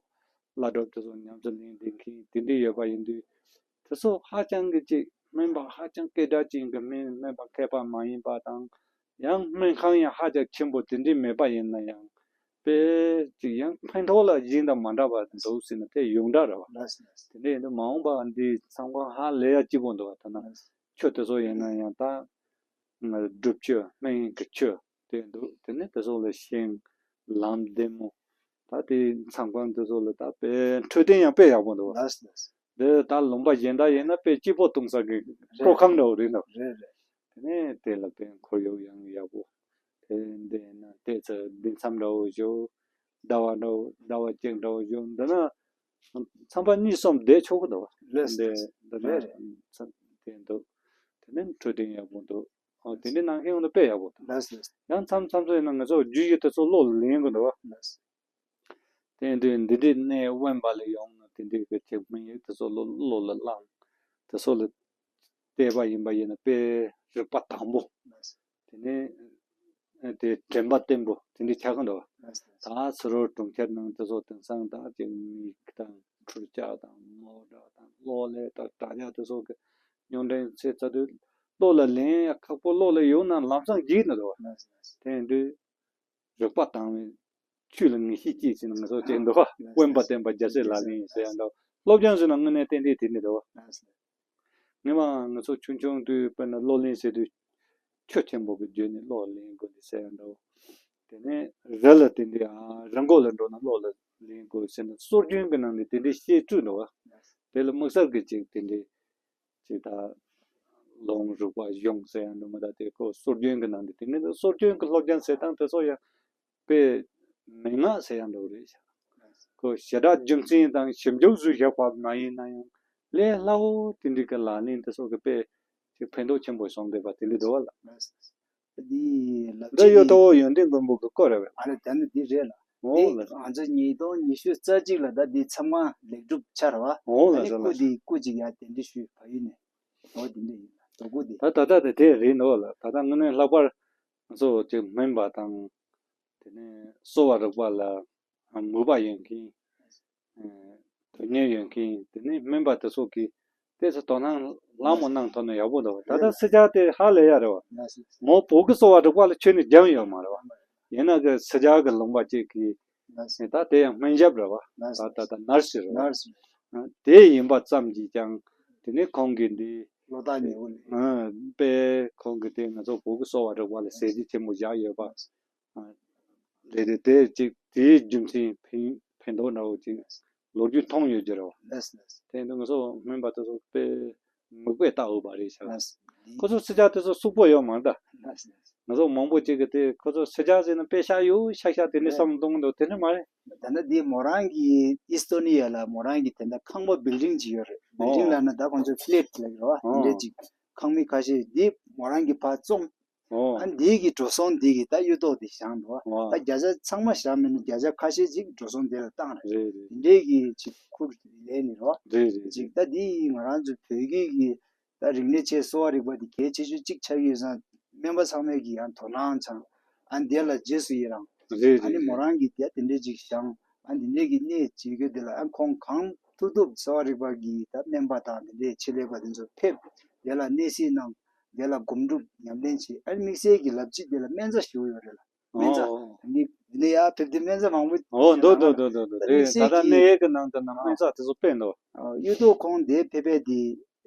བླ་སྒྲུབ་དེ་ཚོ་ཉམས་སུ་ལེན་བསྡད་མཁན་དེ་འདྲ་ཡོད་པ་ཡིན་དུས་དེ་ཚོ་ཧ་ཅང་གི་ཅིག་སྨན་པ་ཧ་ཅང་སྐད་གྲགས་ཅན་གི་སྨན་སྨན་པ་མཁས་པ་མ་ཡིན་པ་དང་ཡང་སྨན་ཁང་ཡང་ཧ་ཅང་ཆེན་པོ་དེ་འདྲ་མེད་པ་ཡིན་ན་ཡང་དཔེ་ཅིག་ཡང་ཕན་ཐོགས་ལ་གཞན་དང་མ་འདྲ་བ་འདུག་ཟེར་ན་དེ་ཡོངས་གྲགས་རེད་བ། ལགས་སོ། དེ་འདྲ་ཡིན་དུས་མ་འོངས་པ་འདི་མཚམས་ཁང་ཧ་ལས་ཡ་སྐྱིད་པོ་འདུག་བ། ད་ན་ཆུ་དེ་ཚོ་ཡིན་ན་ཡང་ད་སྒྲུབ་ཆུ་སྨན་གྱི་ཆུ་དེ་འདུག་དེ་ནས་དེ་ཚོ་ལ་ཤིང་ལམ་བདེ་མོ་ད་དེ་མཚམས་ཁང་དེ་ཚོ་ལ་ད་དཔེ་འཕྲོད་བསྟེན་ཡང་དཔེ་ཡག་པོ་འདུག་བ། ལགས་སོ། འདི་ད་ལུང་པ་གཞན་དག་ཡིན་ན་དཔེ་སྐྱིད་པོ་གཏོང་ས་གི་རེད། སྤྲོ་ཁང་འདྲ་བོ་རེད་འདུག་རེད་རེད། དེ་ནས་དེ་ལ་དཔེ་ཁོར་ཡུག་ཡང་ཡག་པོ། དེ་འདི་ཡིན་ན་དེ་ཚོ་འདི་མཚམས་འདྲ་བོ་བཞུགས། ཟླ་བ་འདྲ་བོ་ཟླ་བ་གཅིག་འདྲ་བོ་བཞུགས་འདི་ན་མཚམས་པ་གཉིས་གསུམ་བསྡད་ཆོག་གི་འདུག་རེད་འདི་རེད། འདི་ན་རེད་རེད། མཚམས་དེ་འདུག་དེ་ནས་འཕྲོད་བསྟེན་ཡག་པོ་འདུག་ཨོ་དེ་འདྲའི་ནང་བཞིན་འོང་ན་དཔེ་ཡག་པོ་འདུག་ལགས་སོ། ཡང་མཚམས་མཚམས་སུ་ཡིན་ན་ང་ཚོ་རྒྱུ་ཡི་དེ་ཚོ་བློ་ལ་ལེན་དགོས་འདུག་ལགས་སོ། དེ་འདྲའི་འདི་འདྲའི་གནས་དབེན་པ་ལ་ཡོང་ན་དེ་འདྲའི་གི་ཅིག་སྨན་ཡིག་དེ་ཚོ་བློ་བློ་ལ་བླངས། དེ་ཚོ་ལ་བལྟས་པ་ཡིན་པ་ཡིན་ན་དཔེ་རིག་པ་དྭངས་པོ། དེ་ནས་དེ་དྲན་པ་བརྟན་པོ་དེ་འདྲའི་ཆགས་ཀྱི་འདུག་ད་ཕྱི་རོལ་གྲོང་ཁྱེར་ནང་དེ་ཚོ་དེང་སང་ད་ཅིག་མིག་དང་འཕྲུལ་ཆས་དང་མོ་ཊ་དང་གློག་ཀླད་དང་དྲ་རྒྱ་དེ་ཚོ་གི་རྙོག་དྲའི་ཚེ་ཚ་དུས་བློ་ལ་ལེན་ཡ་ཁག་པོ། བློ་ལ་ཡོང་ན་ལམ་སང་འཇིག་ནི་འདུག་དེ་འདྲའི་རིག་པ་དྭངས་པའི་ཆོས་ལ་ངེས་ཤེས་སྐྱེས་ཟེར་ན་ང་ཚོ་བྱས་འདུག་དབེན་པ་བསྟེན་པ་རྒྱལ་སྲས་ལག་ལེན་ཡིན་ཟེར་ཡ་འདྲ། སློབ་སྦྱོང་ཟེར་ན་དངོས་གནས་ཏན་ཏན་དེ་ནི་འདུག་ངས་མ་ང་ཚོ་ཆུང་ཆུང་དུས་དཔེར་ན་བློ་ལེན་ཟེར་དུས་ཆོས་ཆེན་པོ་གི་བརྒྱུད་ནས་བློ་ལེན་དགོས་ནི་ཟེར་ཡ་འདྲ། དེ་ནས་རི་ལ་དེ་འདྲའི་ཨ་རི་མགོ་ལ་འགྲོ་ན་བློ་ལ་ལེན་དགོས་ཟེར་ན་སྲོལ་རྒྱུན་གྱི་ནང་ནས་དེ་འདྲའི་བཤད་སྤྲོས་འདུག་བ། དེ་ལ་དམིགས་བསལ་གྱི་ཅིག་དེ་འདྲའི་ཅིག་ད་ལུང་རིགས་པ་གཞུང་ཟེར་ཡ་འདྲ་མི་ད་དེ་ཁོ་སྲོལ་རྒྱུན་གྱི་ནང་ནས་དེ་ནས་སྲོལ་རྒྱུན་གྱི་སློབ་སྦྱོང་བྱེད་སྟངས་དེ་ཚོ་ཡང་དཔེ་མན་ངག་ཟེར་ཡ་འདྲ་བོ་རེད་ཤག་ཁོ་ཞེ་དྲག་རྒྱུ་མཚན་དང་ཞིབ་འཇུག་བཟོས་བཞག་པ་མ་ཡིན་ན་ཡང་ལས་སླ་བོ་དེ་འདྲའི་གི་ལག་ལེན་དེ་ཚོ་གི་དཔེ་ཅིག་ཕན་ཐོགས་ཆེན་པོ་བྱུང་བསྡད་པ་དེ་འདྲ་འདུག་བ་ལ། འདི་ལབ་འདི་ཡོད་དོ་ཡོན་ཏན་མགོན་པོ་གི་སྐོར་རེད་བས། ཨ་ལས་ད་ནི་འདི་རེད་ལ། འོ་ལ། ང་ཚོ་ཉིས་སྟོང་ཉི་ཤུ་རྩ་གཅིག་ལ་ད་འདི་མཚམས་ཁང་ལེགས་གྲུབ་ཆགས་རེད་བ། འོ་ལ་ཨ་ནི་ལ་ལ། སྐུ་འདི་སྐུ་ཅིག་ཡར་གདན་འདྲེན་ཞུས་བ་ཡིན་ནས། འོ་འདི་འདྲ་ཡིན་ལ་དོ་སྐུ་འདི། ད་ད་ད་དེ་དེ་རེད་འདུག་བ་ལ། ད་ད་དངོས་གནས་ལྷག་པར་ང་ཚོ་ཅིག་སྨན་པ་དང་། དེ་ནས་གསོ་བ་རིག་པ་ལ་མོས་པ་ཡོད་མཁན། དོན་གཉེར་ཡོད་མཁན་དེ་ནས་སྨན་པ་དེ་ཚོ་གིས་དེ་ཚོ་དོ་སྣང་ལྷག་མོ་གནང་ཐུབ་ན་ཡག་པོ་འདུག་ད་ལྟ་སི་ཇཱ་དེ་ཧ་ལས་ཡ་རེད་བ། མོ་བོད་ཀྱི་གསོ་བ་རིག་པ་ལ་ཁྱོན་ནས་སྦྱངས་ཡོད་མ་རེད་བ། ཡིན་ན་གི་སི་ཇཱ་གི་ལུང་པ་གཅིག་གིས་ ལགས་སོ། ད་དེ་ཡང་སྨན་ཞབས་རེད་བ། ལགས་སོ། ད་ད་ད་ནར་སི་རེད་བ། ནར་སི་རེད། ཨ། དེ་ཡིན་པ་ཙམ་གྱིས་ཀྱང་དེ་ནས་ཁོང་གིས་འདི་བློ་ཐག་ཉེ་བོ་ནས། ཨ། དཔེ་ཁོང་གིས་དེ་ང་ཚོ་བོད་ཀྱི་གསོ་བ་རིག་པ་ལ་ཟས་བཅུད་ཆེན་པོ་བཞག་ཡོད་པ། ཨ། རེད་རེད། དེ་ཅིག་དེའི་རྒྱུ་མཚན་ཕན་ཕན་ཐོགས་འདྲ་བོ་ཅིག་ལོ་རྒྱུས་མཐོང་ཡོད་ཀྱི་རེད་བ། ལགས་སོ། ལགས་སོ། དེ་ཡིན་དུས་ང་ཚོ་སྨན་པ་དེ་ཚོ་དཔེ་མིག་དཔེ་ལྟ་འོས་པ་རེད་ཤག་ལགས་སོ། ཁོ་ཚོ་སུ་ཇག་དེ་ཚོ་སུག་པོ་ཡོད་མ་རེད་ད། ལགས་སོ། ལགས་སོ། ང་ཚོ་མང་པོ་ཅིག་གིས་དེ་ཁོ་ཚོ་སུ་ཇག་ཟེར་ན་དཔེ་ཤ་ཡོད་ཤག་ཤག་དེ་འདྲ་བསམ་བློ་གཏོང་གི་འདུག་དེ་འདྲ་མ་རེད། ད་ལྟ་འདི་མོ་རང་གི་ཨི་སི་ཏོ་ནི་ཡ་ལ་མོ་རང་གི་དེ་འདྲ་ཁང་པ་བིལ་ཌིང་ཅིག་ཡོད་རེད། བིལ་ཌིང་ཨོ། ལབ་ན་ད་ཁོང་ཚོ་ཕི་ལེཊ་ལབ་ཀྱི་རེད་བ། དེ་འདྲ་ཨོ། ཅིག་ཁང་མིག་ཁ་ཤས་འདི་མོ་རང་གིས་ཕར་བཙོང་། ཨོ། ཨ་འདི་གི་འགྲོ་སོང་འདི་གི་ད་གཡུ་ཐོག་འདི་བཞག་འདུག་བ། ཨོ། ད་བརྒྱ་ཆ་ཚང་མ་བཞག་མེད་ན་བརྒྱ་ཆ་ཁ་ཤས་ཅིག་འགྲོ་སོང་འདི་ལ་བཏང་རེད། རེད་རེད། འདི་འདྲའི་གི་ཅིག་ཁུར་ལེན་ནི་རེད་བ། རེད་རེད། ཅིག་ད་འདི་ང་རང་ཚོ་བོད་བརྒྱུད་ཀྱི་ད་རིག་གནས་ཆེད་གསོ་བ་རིག་པ་འདི་གལ་ཆེ་ཤོས་གཅིག་ཆགས་ཡོད་ཙང་སྨན་པ་ཚང་མས་ཀྱི་ཡང་དོ་སྣང་ཚང་། ཨ་འདི་ལ་རྗེས་སུ་ཡི་རང་། རེད་རེད། ཨ་ནི་མོ་རང་གི་དེ་དེ་འདྲས་ཅིག་བཞེངས། ཨ་འདི་འདྲས་ཀྱི་གནས་བྱེད་རྒྱུ་དེ་ལ་ཨ་ཁོང་གང་ཐུབ་ཐུབ་གསོ་བ་རིག་པ་གི་ད་སྨན་པ་དང་དེ་འདྲས་ཆེད་ལས་པ་དེ་ཚོ་ཕེབས། དེ་ལ་གནས་གཟིགས་གནང་། དེ་ལ་སྒོམ་སྒྲུབ་ཉམས་ལེན་བྱེད། ཨ་ནི་དམིགས་བསལ་གྱི་ལབ་རྗེས་དེ་ལ་སྨན་རྩྭ་ཞེ་པོ་ཡོད་རེད་ལ། སྨན་རྩྭ། ཨོ། ཨ་ནི་འདི་ནས་ཡར་ཕེབས་དུས་སྨན་རྩྭ་མང་པོ་ཨོ་འདུག་འདུག་འདུག་འདུག་ད་དེ་དམིགས་ད་བསལ་ལྟ་གནས་གི་ཡས་ཀྱི་ནང་དུ་ན་སྨན་རྩྭ་དེ་ཚོ་དཔེ་འདུག་ཨ་གཡུ་ཐོག་ཁོང་དེ་ཕེབས་པའི་དེ།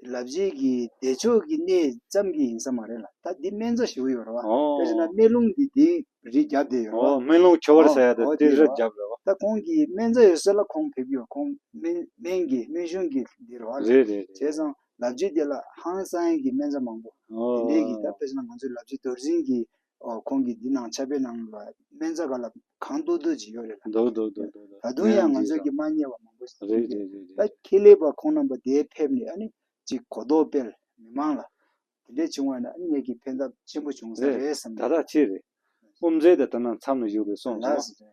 ལབ་རྗེས་ཀྱི་བདེ་མཆོག་གི་གནས་ཙམ་གྱི་ཡིན་ས་མ་རེད་ལ། ད་འདི་སྨན་རྩྭ་ཞེ་པོ་ཡོད་རེད་བ། ཨོ། དཔེ་བྱས་ན་སྨན་ལུང་འདི་འདི་རི་རྒྱབ་བསྡད་ཡོད་རེད་ཨོ། བ། སྨན་ལུང་ཆོས་པར་ཟེར་ཡ་དེ་ཨོ་དེ་རི་རྒྱབ་རེད་བ། ད་ཁོང་གིས་སྨན་རྩྭ་ཡོད་ས་ལ་ཁོང་ཕེབས་ཀྱི་ཡོད། ཁོང་སྨན་སྨན་གྱི་སྨན་གཞུང་གི་འདི་རེད་བ། རེད་རེད་རེད། བྱས་ཙང་ལབ་རྗེས་དེ་ལ་ཧང་སང་ཡ་གི་སྨན་རྩྭ་མང་པོ། ཨོ། དེ་འདྲའི་གི་ད་དཔེ་བྱས་ན་ང་ཚོའི་ལབ་རྗེས་རྡོར་འཛིན་གྱི་ཨོ་ཁོང་གིས་འདི་ནང་ཕྱག་དཔེ་ནང་ལ་སྨན་རྩྭ་ག་ལ་གང་ཏོག་ཏོག་ཅིག་ཡོད་རེད་ལ། འདུག་འདུག་འདུག་འདུག་འདུག་ད་དུང་ཡང་ང་ཚོས་ཀྱི་མ་རྙེད་པ་མང་པོ་ཞིག་རེད་རེད་རེད་རེད། ད་ཁེ་ལས་པ་ཁོང་རྣམ་པ་དེ་ཕེབས་ནས་ཨ་ནི་ཅིག་གོ་རྟོགས་སྤེལ་མི་མང་ལ་དེ་འདྲས་བྱུང་བ་ན་ཨ་ནི་ངེད་ཀྱི་ཕན་ཐབས་ཆེན་པོ་བྱུང་ས་རེད་རེད་བསམ་ད་ལྟ་ཅི་རེད། དབུ་མཛད་དེ་ད་ནང་མཚམས་ལ་བཞུགས་རེད་གསུངས་སོང་། ལགས་སོ།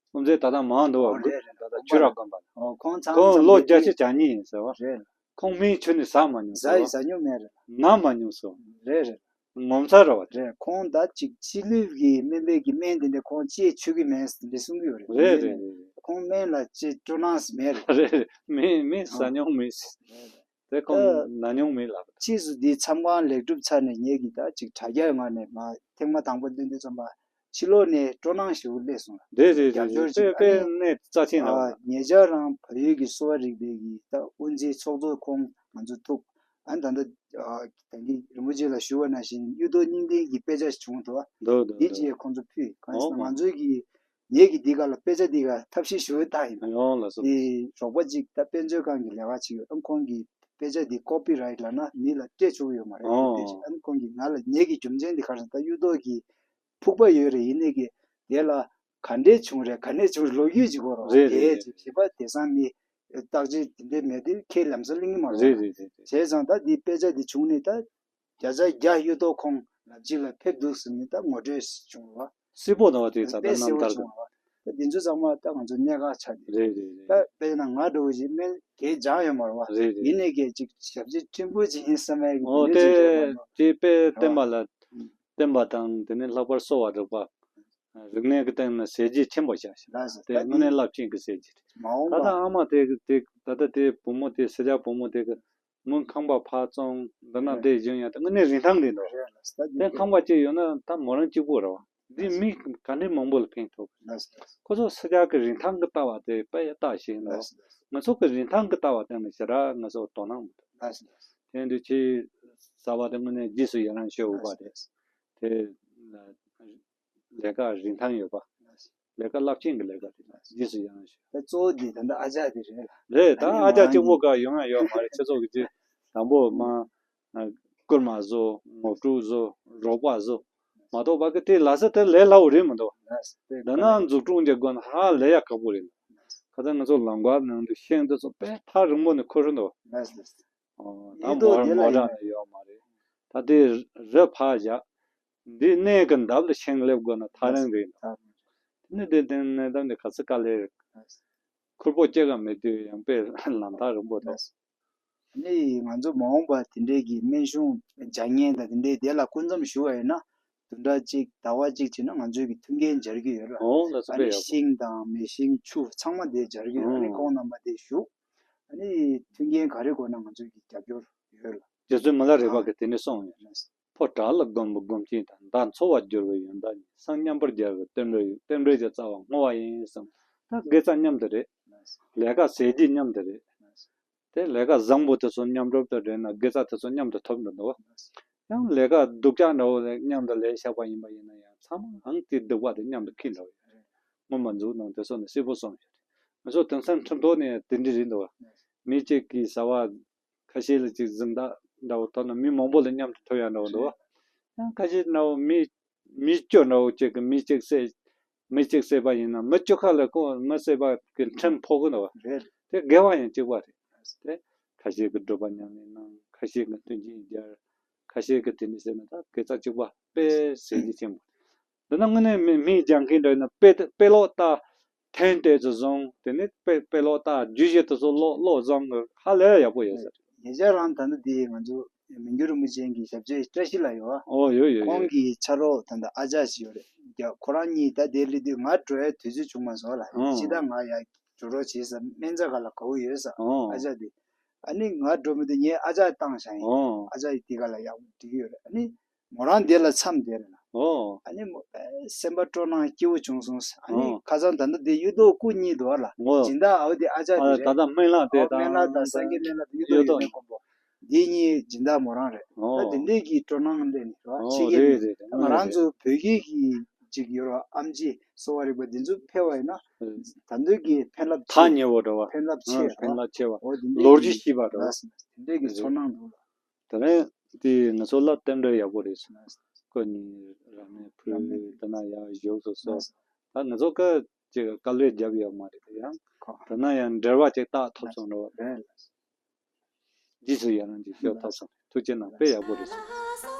དབུ་མཛད་ད་ལྟ་མང་འདུག་བ། ཨོ་རེད་རེད། ད་ལྟ་ཆུ་རག་དགོན་པ་ལ། ཨོ་ཁོང་ཚང་ཁོང་མཚམས་ལོ་བརྒྱད་ཅུ་གྱ་གཉིས་ཡིན་ཟེར་བ། རེད། ཁོང་སྨན་ཆུ་ནི་ཟ་མ་མྱོང་ཟ་ཟེར་ཡི་བ། ཟ་མྱོང་མེད་རེད། ན་མ་མྱོང་ཟེར་བ། རེད་རེད། ངོ་མཚར་རེད་བ་དེ། རེད། ཁོང་ད་ཅིག་ཕྱི་ལུས་ཀྱི་སྨན་པའི་གི་སྨན་དེ་འདྲ་ཁོང་ཅིས་མཆོད་ཀྱི་མེད་དེ་འདྲ་གསུང་གི་ཡོད་རེད། རེད་རེད་རེད་རེད། ཁོང་སྨན་ལ་ཅིག་སྤྲོ་སྣང་མེད་རེད། རེད་རེད། སྨན་སྨན་ཟ་མྱོང་མེད། རེད་རེད། དེ་ཁོང་ད་ན་མྱོང་མེད་ལབ། ཕྱིས་སུ་འདི་མཚམས་ཁང་ལེགས་གྲུབ་ཚར་ནས་ངེད་ཀྱིས་ད་ཅིག་དྲ་རྒྱའི་ངང་ནས་མ་ཐེངས་མ་དང་པོ་བཏོན་དུས་ཙམ་པ་ཕྱི་ལོགས་ནས་སྤྲོ་སྣང་ཞེ་པོ་སླེབས་སོང་། རེད་རེད་རེད་རྒྱབ་སྐྱོར་དཔེ་ཅིག་ཨ་དཔེ་ནི་གནས་རྩ་ཆེན་ལ། ཨ་ངེད་ཅག་རང་བལ་ཡུལ་གྱི་གསོ་བ་རིག་པའི་གི་ད་དབུ་འཛིན་ཚོགས་གཙོ་ཁོང་ང་ཚོ་ཐུག་ཨ་ད་ལྟ་ཨ་ད་གིན་རིན་པོ་ཆེ་ལ་ཞུ་བ་ནང་བཞིན་གཡུ་ཐོག་རྙིང་གཏེར་གྱི་དཔེ་ཆ་ཞིག་བྱུང་འདུག་བ། འདུག་འདུག་འདི་འདུག་ཅིག་ཁོང་ཚོ་ཕུལ། གང་ཡིན་ཟེར་ན་ཨོ་ང་ཚོའི་གི་ངེད་ཀྱིས་འདི་ག་ལ་དཔེ་ཆ་འདི་ག་ཐབས་ཤེས་ཞུ་བའི་རྟགས་ཡིན། ཡོང་ལ་སོ། དེ་རོགས་པ་ཅིག་ད་དཔེ་མཛོད་ཁང་གི་ལས་ཀ་བྱེད་ཡོད། ཨ་ཁོང་གིས་དཔེ་ཆ་འདི་ཀོ་པི་རའིཊ་ལབ་ན་མི་ལ་སྤྲད་ཆོག་གི་ཡོད་མ་རེད། ཨོ། དེ་བཞིན་ཨ་ཁོང་གིས་ང་ལ་ངེད་ཀྱི་རྒྱུ་མཚན་འདི་ག་རེ་ད་གཡུ་ཐོག་གི་ཕུག་པ་ཡོད་རེད། ཡིན་ནའི་གི་དེ་ལ་ག་འདྲས་བྱུང་རེད་ག་འདྲས་བྱུང་རེད་ལོ་རྒྱུས་ཅིག་དགོས་རོགས། རེད་རེད། དེ་རེད། ཅིག་བྱིས་པ་དེང་སང་མི་བརྟག་དཔྱད་དེ་འདྲས་མེད་དུས་ཁས་ལེན་ས་གླེང་གི་མ་རེད། རེད་རེད་རེད་རེད། བྱས་ཙང་ད་འདི་དཔེ་ཆ་འདི་བྱུང་ནས་ད། བརྒྱ་ཆ་བརྒྱ་གཡུ་ཐོག་ཁོང་ལ་གཅིག་ལ་ཕེབས་འདུག་ཟེར་ནས་ད་ངོ་སྤྲོད་བྱུང་བ། སྲིད་པོ་ནང་བ་དེ་ད་ལྟ་དཔེ་རྣམ་གསལ་པོ་ཐར་བྱུང་བ། ད་འདི་ཚོ་ཚང་མ་ད་ང་ཚོ་གནད་འགག་ཆགས་ཏེ། རེད་རེད་རེད། ད་དཔེར་ན་ང་འདྲ་བོ་ཞིག་སྨན་གས་སྦྱང་ཡོད་མ་རེད་བ། རེད་རེད་ཡིན་ནའི་གས་ཅིག་ཞབས་ཕྱི་ཆེན་པོ་ཅིག་ཡིན་བསམ་ཡ་གི་ཨོ་དེ་འདྲ་ཅིག་རེད་བ། དེ་དཔེ་བསྟན་པ་ལ་ཨུམ། བསྟན་པ་དང་དེ་ནས་ལྷག་པར་གསོ་བ་རིག་པ། རིག་གནས་ཀྱི་སྟེང་ན་ཟས་བཅུད་ཆེན་པོ་བཞག་ཤིང་ལགས་སོ། དེ་ད་དངོས་གནས་འདི་རླབས་ཆེན་གྱི་ཟས་བཅུད་རེད། མ་འོངས་ད་པ། ལྟ་ཨ་མ་དེ་དེ་ད་ལྟ་དེ་བུ་མོ་དེ་སེར་སྐྱ་བུ་མོ་དེ་གི་སྔོན་ཁང་པ་ཕར་བཙོང་འདི་ན་རེད། དེ་བཞིན་ཡང་དེ་དངོས་གནས་རིན་ཐང་རེད་འདུག་རེད་ལགས་སོ། ད་དེ་འདི་ཁང་པ་གཅིག་ཡོད་ན་ད་མོ་རང་གཅིག་པོ་རེད་བ། འདི་ལགས་སོ། མི་ག་འདྲའི་མང་པོ་ལ་ཕན་ཐོགས། ལགས་སོ་ལགས་སོ། ཁོ་ཚོ་སེར་སྐྱ་གི་རིན་ཐང་གི་ལྟ་བ་དེ་དཔེ་ལྟ་ཞིག་འདུག་ལགས་སོ་ལགས་སོ། ང་ཚོ་གི་རིན་ཐང་གི་ལྟ་བ་སྟེང་ནས་ཞེ་དྲག་ང་ཚོ་དོ་སྣང་མི་འདུག་ལགས་སོ་ལགས་སོ། དེ་འདི་ཕྱི་གསར་པ་དེ་དངོས་གནས་རྗེས་སུ་ཡི་རང་ཞུ་དགོས་པ་རེད། ལགས་སོ་ལགས་སོ། དེ་ལས་ཀ་རིན་ཐང་ཡོད་པ། ལགས་སོ། ལས་ཀ་རླབས་ཆེན་གྱི་ལས་ཀ་དེ་ལགས་སོ། རྗེས་སུ་ཡི་རང་ཞུ། ད་གཙོ་བོ་དེ་ད་ལྟ་ཨ་ཅག་དེ་རེད་ལ། རེད་ད། ཨ་ནི་ཨ་ཅག་མོ་རང་གཅིག་པོ་གིས་ག་ཡོང་ཡ་ཡོད་མ་རེད། ཁྱེད་ཚོ་གི་ཅིག་དང་པོ་མ་ཨ་རྐུན་མ་བཟོ། ངོ་སྤྲོད་བཟོ། རོགས་པ་བཟོ། མ་གཏོགས་ཕ་གི་དེ་ལ་ས་དེ་ལས་སླ་བོ་རེད་མི་འདུག་ལགས་སོ། དེ་འདི་ན་འཛུགས་སྐྲུན་བྱེད་དགོས་ན་ཧ་ལས་ཡ་ཁག་པོ་རེད། ལགས་སོ། ཁ་སང་ང་ཚོ་ལམ་ཁ་ནང་དུ་ཤིང་དེ་ཚོ་དཔེ་ཐག་རིང་པོ་ནས་ཁུར་འདུག་ལགས་སོ། ཨོ་ད་ཡིན་མོ་དོ་དེ་ལ་མོ་ཡིན་ར་ནས་ཡོད་མ་རེད། ད་དེ་རི་ཕར་བཞག་འདི་གནས་ཀྱི་འདབས་ལ་ཤིང་སླེབས་དགོས་ན་ཐག་རིང་རེད། ཐག་རིང་། དེ་ནི་དེ་དེ་གནས་སྟངས་དེ་ག་ཚོད་དཀའ་ལས་རེད། ལགས་སོ། ཁུར་པོ་སྐྱེ་ག་མེད་དུས་ཡང་དཔེ་ལམ་ཐག་རིང་པོ་འདུག་ལགས་སོ། ནི་ང་ཚོ་མ་འོངས་པ་དེ་འདྲའི་གི་སྨན་གཞུང་སྦྱང་མཁན་དང་དེ་འདྲའི་དེ་ལ་སྐུ་མཚམས་ཞུ་བ་ཡིན་ན་བདུན་ཕྲག་གཅིག་ཟླ་བ་གཅིག་བྱས་ན་ང་ཚོའི་གི་མཐུན་རྐྱེན་སྦྱར་གྱི་ཡོད་ལ། ཨོ་ལགས་སོ། ཨ་ནི་དཔེ་ཡག་པོ། ཤིང་དང་མེ་ཤིང་ཆུ་ཚང་མ་དེ་སྦྱར་གྱི་ཡོད། ཨ་ནི་ཨོ། ཁོང་རྣམ་པ་དེ་བཞུགས། ཨ་ནི་མཐུན་རྐྱེན་ག་རེ་དགོས་ན་ང་ཚོའི་གི་རྒྱབ་སྐྱོར་ཡོད་ལ། རྗེ་བཙུན་མི་ལ་རས་པ་གིས་དེ་ནས་གསུངས་ཡོད། ལགས་སོ། ཕོ་བྲག་ལ་སྒོམ་པའི་སྒོམ་ཆེན་དང་། མདའ་འཚོ་བར་སྦྱོར་བའི་ཡོན་བདག་ཉིད། སེམས་མཉམ་པར་སྦྱར་བའི་རྟེན་འབྲེལ་ཡོད། རྟེན་འབྲེལ་གྱི་རྩ་བ་བསྔོ་བ་ཡིན་གསུངས། ད་དགེ་རྩ་མཉམ་དུ་རེད། ལས་ཀ་ཟས་བཅད་མཉམ་དུ་རེད། དེ་ལས་ཀ་བཟང་པོ་དེ་ཚོ་མཉམ་རུབ་ཏུ་སྦྲེལ་ན་དགེ་རྩ་དེ་ཚོ་མཉམ་དུ་ཐོབ་འགྲོ་འདུག་བ། ཡང་ལས་ཀ་སྡུག་ཅག་འདྲ་བོ་ལས་མཉམ་དུ་ལས་བཞག་པ་ཡིན་པ་ཡིན་ན་ཡང་ཚང་མའང་དེ་སྡུག་པ་དེ་མཉམ་དུ་འཁྱེར་འགྲོ་ཡོད་རེད། སྔོན་མ་མཛུབ་གནང་དེ་ཚོ་ནི་གསལ་པོ་གསུངས་ཡོད་རེད། ང་ཚོ་དེང་སང་ཁྲིམས་ཐོག་ནས་དེ་འདྲ་རེད་འདུག་བ། མི་གཅིག་གིས་བྱ་བ་ཁ་ཤས་ལ་ཅིག་གཟེངས་རྟགས་འདྲ་བོ་ཐོབ་ན་མི་མང་པོ་ལ་མཉམ་དུ་ཐོབ་ཡ་འདྲ་བོ་འདུག་བ། ཡང་ཁ་ཤས་འདྲ་བོ་མི་མི་བཅུ་འདྲ་བོ་གཅིག་གིས་མི་གཅིག་བསད། མི་གཅིག་བསད་པ་ཡིན་ན་མི་བཅུ་ཁ་ལ་ཁོ་མི་བསད་པ་གི་ཁྲིམས་ཕོག་གི་འདུག་བ། རེད། དེ་འགལ་བ་ཡང་གཅིག་པ་རེད། དེ་ཁ་ཤས་ཀྱིས་སྒྲུབ་པ་ཉམས་ལེན་གནང་། ཁ་ཤས་ཀྱིས་མཐུན་རྐྱེན་སྦྱར། ཁ་ཤས་ཀྱིས་དེ་འདྲ་བྱས་ན་ད་དགེ་རྩ་གཅིག་པ་དཔེ་ཟེར་གྱི་ཆེན་པོ། འདི་ན་དངོས་གནས་མི་མི་སྦྱང་མཁན་འདྲ་ཡིན་ན་དཔེ་དཔེ་ཀློག་ལྟ། འཐེན་ཏེ་ཚོ་བཟུང་། དེ་ནས་དཔེ་དཔེ་ཀློག་ལྟ་རྒྱུ་གཞི་དེ་ཚོ་ཀློག་ཀློག་བཟང་གི་ཧ་ལས་ཡག་པོ་ཡོད་ས་རེད། ཉེ་ཆར་རང་ད་ལྟ་དེ་ང་ཚོ་མི་འགྱུར་རིན་པོ་ཆེ་གི་ཞབས་རྗེས་བཀྲ་ཤིས་ལགས་ཡོད་བ། ཨོ་ཡོད་ཡོད་ཁོང་ཡོད། གི་ཕྱག་རོགས་ད་ལྟ་ཨ་ཅག་ཞིག་ཡོད་རེད། རྒྱ་ཁོ་རང་གཉིས་ད་དེ་སླེབས་དུས་ང་འགྲོ་ཡའི་དུས་ཚོད་བྱུང་མ་སོང་ལ། ཨོ་ཕྱི་ཟླ་ལྔ་ཡ་འགྲོ་རོགས་བྱེད་ས་སྨན་རྩྭ་ཁ་ལ་དགའ་བོ་ཡོད་ས། ཨོ་ཨ་ཅག་དེ་ཨ་ནི་ང་འགྲོ་མི་དུས་ངས་ཨ་ཅག་བཏང་བཞག་ཡིན། ཨོ་ཨ་ཅག་ཡིས་དེ་ག་ལ་ཡག་པོ་འགྲིག་ཡོད་རེད། ཨ་ནི་མོ་རང་དེ་ལ་མཚམས་དེ་རེད་ལ། ཨོ། ཨ་ནི་མོ་ཨེ་སེམས་པ་སྤྲོ་སྣང་སྐྱིད་པོ་བྱུང་སོང་ཟེར། ཨ་ནི་ཨོ། ཁ་སང་ད་ལྟ་དེ་གཡུ་ཐོག་སྐུ་གཉིས་འདུག་བ་ལ། ཨོ། སྦྱིན་བདག་ཨའོ་དེ་ཨ་ཅག་ཨ་དེ་ད་རེད། ལྟ་སྨན་བླ་དེ། ཨོ་སྨན་བླ་དང་སངས་རྒྱས་སྨན་བླ་དེ་གཡུ་ཐོག་ཡོད་མེད་དཀོན་པོ། འདི་གཉིས་སྦྱིན་བདག་མོ་རང་རེད། ཨོ། ད་དེ་འདྲས་ཀྱི་སྤྲོ་སྣང་སླེབས་ནས་རོ། ཨོ་ཕྱི་རྒྱལ་རེད་རེད་རེད། ད་ང་རང་ཚོ་བོད་སྐད་ཀྱི་ཅིག་ཡོད་རོ། ཨེམ་ཆི་གསོ་བ་རིག་པ་འདི་ཚོ་ཕེབས་པ་ཡིན་ན། ཨེ། ད་འདོད་ཀྱི་ཕན་རླབས་ཆེ། ཐག་ཉེ་བོ་འདྲ་བ། ཕན་རླབས་ཆེ་ཨ་རོ། ཕན་རླབས་ཆེ་བ། ཨོ་དེ་འདྲས་ལོ་རྒྱུས་ཀྱི་ཤེས་པ་འདྲ་བ། ལགས་སོ། དེ་འདྲས་ཀྱི་ཚོར་སྣང་འདུག་ལ། དེ་ནས་དེ་ང་ཚོ་ལ་རྟེན་འབྲེལ་ཡག་པོ་རེད་སོང་། ཁོ་གཉིས་ར་མེ་ཕུལ། ར་མེ་དེ་ན་ཡར་བཞུགས་སོ་སོ། ལགས་སོ། ད་ང་ཚོ་ཀ་ཅིག་དཀའ་ལས་རྒྱབ་ཡོད་མ་རེད་དེ་ཡང་། ཁོ། དེ་ན་ཡང་འབྲེལ་བ་ཅིག་རྟག་ཐོབ་སོང་འགྲོ་བ། རེད་ལགས་སོ། རྗེས་སུ་ཡི་རང་ཅིག་ཤོད་ཐོབ་སོང་། ཐུགས་རྗེ་གནང་། དཔེ་ཡག་པོ་རེད་སོང་།